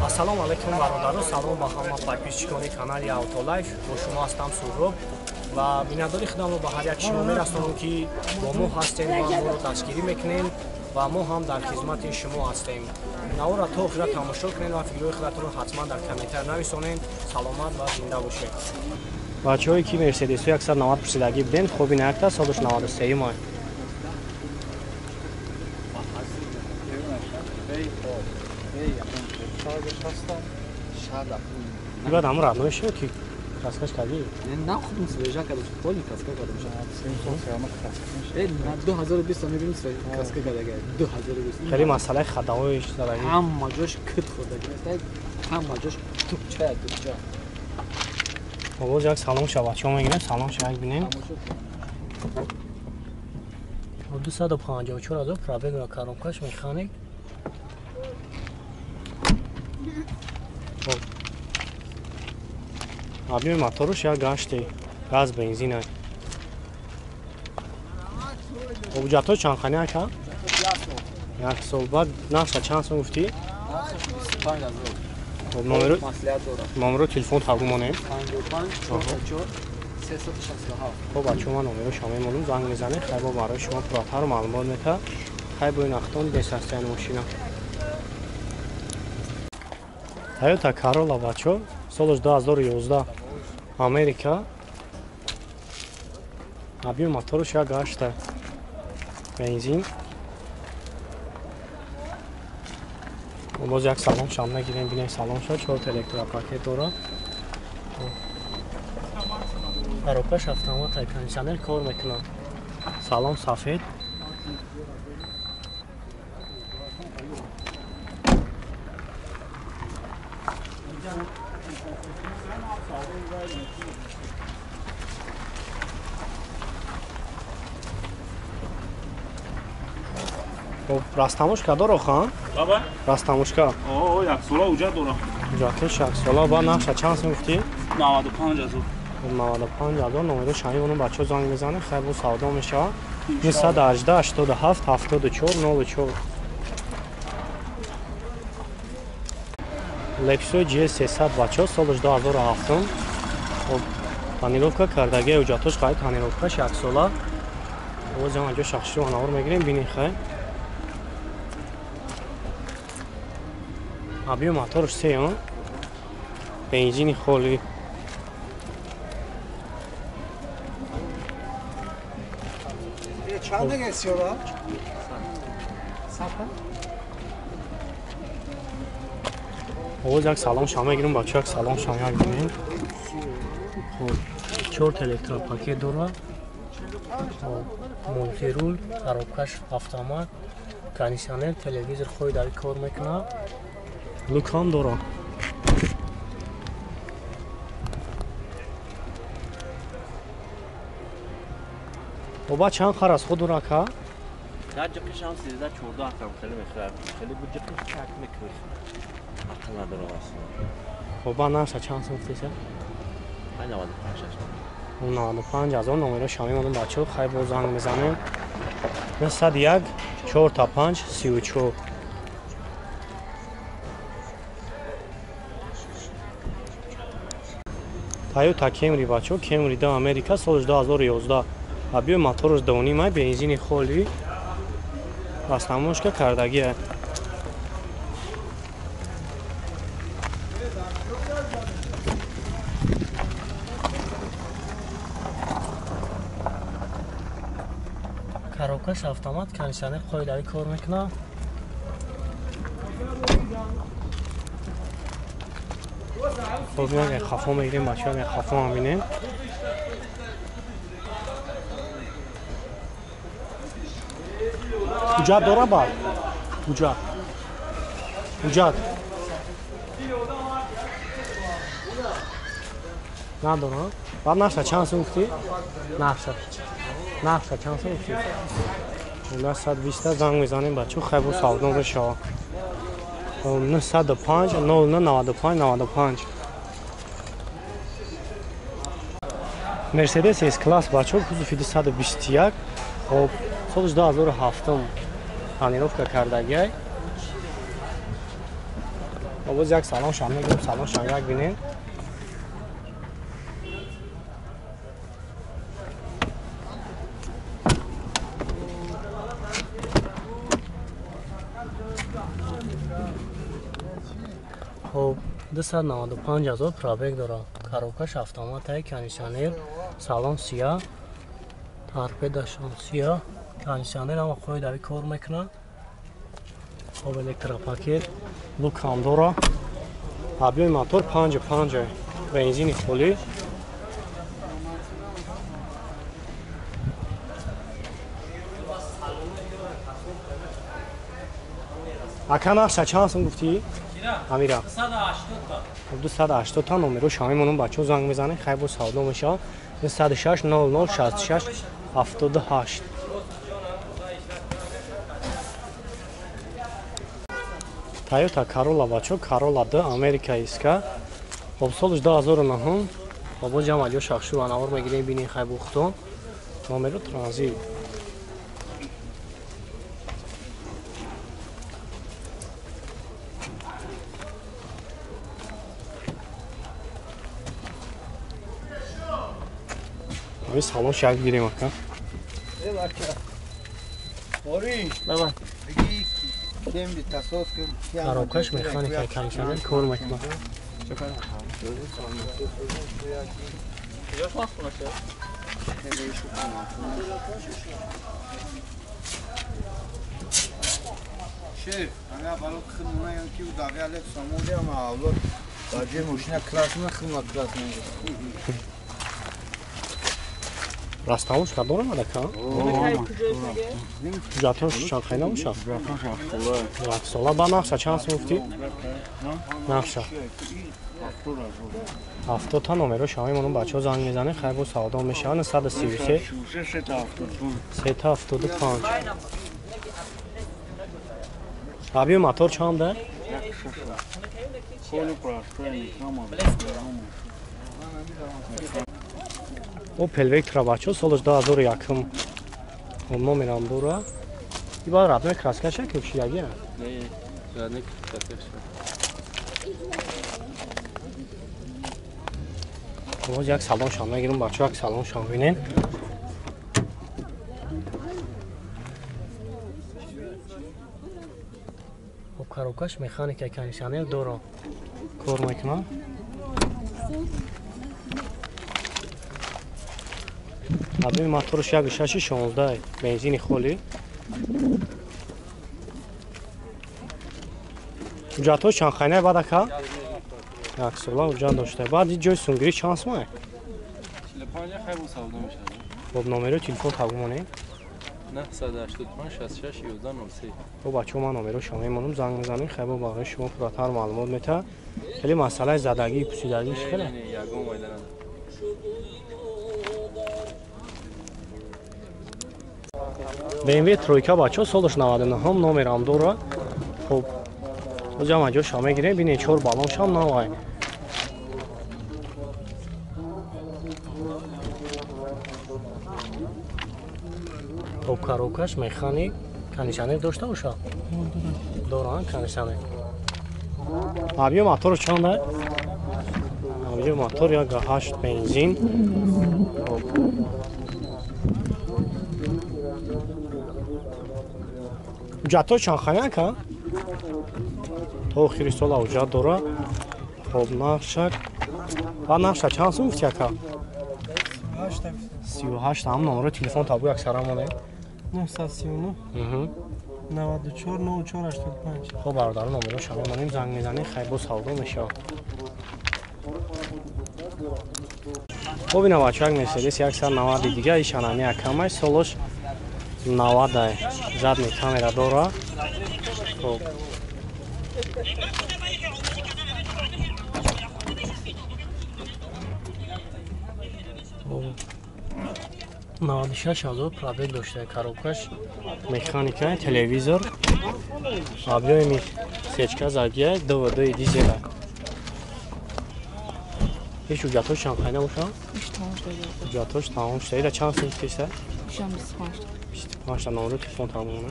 Ассалому алайкум бародарон, салом ба ҳама подписчикони канали Автолайф. Бо шумо ҳастам Суҳроб ва бинандори худамро ба ҳар як шумо мерасонам, ки бо мо ҳастем ва моро дастгирӣ мекунем ва мо ҳам дар хизмати шумо ҳастем. Навора то охира тамошо кунед ва фикрҳои худатонро ҳатман дар комментар нависонед. Саломат ва зинда бошед. Бачаҳое ки Мерседесу 190 пурсидагӣ буден, хоб ин якта солаш 93 май. Баъд ҳамон родной шуд ки краскаш кардӣ? На, худам свежа кардам, полный краска кардам. 2020 мебинем краска кардага. 2020. Хеле масъалаи хадавоиш задагӣ. Ҳама ҷош кит хӯрдагӣ, ҳама ҷош тупча тупча. Боз як салом ша бачаҳо мегирем, салом ша як бинем. 254 ҳазор пробег ва коробкаш механик. Объёми моторуш як гашти газ бензин. Ҳуҷҷатҳо чанд хани ака? Як сол. Баъд нархша чанд сом гуфтӣ? Номеро телефон табу монем. 55 44 367. Хоб бачаҳо, ман номеро шумо мемонам, занг мезанед, хай бо барои шумо пурратар маълумот мета. Хай бо ин ахтон бесастаян мошина. Toyota Corolla бачаҳо, солаш 2011, Америка. Объёми моторуш як гашта бензин. Боз як салон шам мегирем, бинем салон ша, чорта электропакет дорад. Коробкаш автомат, кондиционер кор мекунад. Салон сафед. Растамошка дора хан? Баба? Растамошка. О, як сола уҷа дора. Уҷаташ як сола. Ба нархша чанд сом гуфтӣ? 95 ҳазор. 95 ҳазор. Номеро шаҳи онум бачаҳо занг мезанед, хай бо савдо мешавад. 918 87 74 04. Lexus GS 300 бачаҳо, солаш 2007. Хоб, тонировка кардагия, уҷатош хай тонировкаш як сола. Боз ҳам анҷо шахширо навор мегирем, бинед хай. Объём моторш се, бензини холӣ. Чанд дага сиёра? Боз як салон шам мегирем, бачаҳо, як салон шам як бинем. Хоб, чорта электропакет дорад. Мультирул, коробкаш автомат, кондиционер, телевизор хои дар кор мекунад. Люк ҳам дорад. Оба чанд хар аз худ дорад ка? Дар ҷиқиш ҳам 13 14 ҳам хеле мехӯрад. Хеле бу ҷиқиш чак мекунад. Ақл надорад асло. Оба нархша чанд сом гуфтеса? 95 ҳазор. 95 ҳазор. Номеро шумо мемонам бачаҳо, хай бо занг мезанем. 901 4 5 34. Toyota Camry бачаҳо, Camry да Америка, солаш 2011. Объёми мотораш 2.5, бензини холӣ. Растамошка кардагия. Коробкаш автомат, кондиционер қоидавӣ кор мекунад. Хоб, як хафо мегирем бачаҳо, як хафо ҳам бинем. Ҳуҷҷат дора баъд? Ҳуҷҷат. Ҳуҷҷат. Надора? Баъд нархша чанд сом гуфтӣ? Нархша. Нархша чанд сом гуфтӣ? 920 занг мезанем бачаҳо, хай бо савдо мешавад. 905 00 95 95. Mercedes S-Class бачаҳо, кузови 221. Хоб, соли 2007 тонировка кардагиай. Боз як салон шам мегирем, салон шам як бинем. Хоб, 295 ҳазор пробег дорад. Коробкаш автоматае, кондиционер, салон сия, торпедашон сия, кондиционер ҳама қоидави кор мекунад. Хоб, электропакет, лук ҳам дора. Объёми мотор 5,5, бензини холӣ. Ака нақша чанд сум гуфтӣ? Амира. 280 та номеро шами монум бачаҳо занг мезанед, хай бо савдо мешавад. 106 00 66 78. Toyota Corolla бачаҳо, Corolla 2 Америка иска. Хоб солш 2009. Хоб боз ҷамъ ҷо шахшу анавор мегирем, бинед хай бухтон. Номеро транзит. Ами салон шак гирем ака. Коробкаш механика, кондиционер кор мекунад. Растамош кадорам адака? Ҳуҷҷатҳош чанд хай набошад? Як сола. Ба нақша чанд сум гуфтӣ? Нақша 70 та номеро шами монум бачаҳо занг мезанед, хай бо савдо мешавад. 133 375. Объёми мотор чанд? Opel Vectra бачаҳо солаш 2001 номерам дора. Ибар родной краскаша ки шиягия? Не, родной краскаша. Боз як салон шам мегирам бачаҳо, як салон шам бинен. Хоб коробкаш механика, кондиционер дора. Кор мекунад. Объёми моторш 1.6 16, бензини холӣ. Ҳуҷҷатҳо чанд хайна баъд ака? Як сола ҳуҷҷат дошта. Баъд ҷои сунгирӣ чанд сум? 45 хай бо савдо мешавад. Хоб номеро телефон табу монем. 985 66 11 03. Хоб бачаҳо ман номеро шумо мемонам, занг мезанем, хай бо бағои шумо пурратар маълумот метаҳад. Хеле масъалаи задагӣ, пусидагиш хеле? Не, ягон майда надорад. BMW тройка бачаҳо солаш 99 номерам дора. Хоб боз ҷамъ ҷо шам мегирем, бинед 4 баллон шам навай. Хоб коробкаш механик, кондиционер дошта бошад? Доранд кондиционер. Объём мотору чанд? Объём мотор 1.8 бензин. Хоб ҳуҷҷатҳо чанд хай ака? То охири сола ҳуҷҷат дора. Хоб нақша. Ба нақша чанд сум гуфтӣ ака? 38. Ҳам номеро телефон табу як сара монем. 939 94 04 85. Хоб бародаро номеро шама монем, занг мезанем, хай бо савдо мешавад. Хоб ина бачаҳо як Мерседес 190 дига, ишанами акамай, солош 90 задний камера дора. Хоб 96 ҳазор пробег дошта, коробкаш механика, телевизор, объёми сечка задия, ДВД дизела. Ҳеҷ ҳуҷҷатҳош чанд хай набошад? Ҳуҷҷатҳош тамом шуда. Ила чанд сум гуфтеста? 25 та номеро телефон тамом.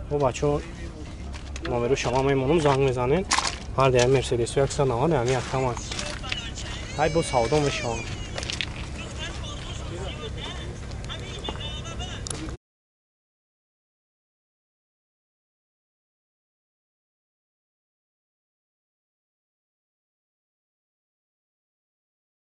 Бо бачаҳо Номеру шумо мемонам, занг мезанен. Ҳар дея Мерседесу 190 ами якамай. Ҳай бо савдо мешавам.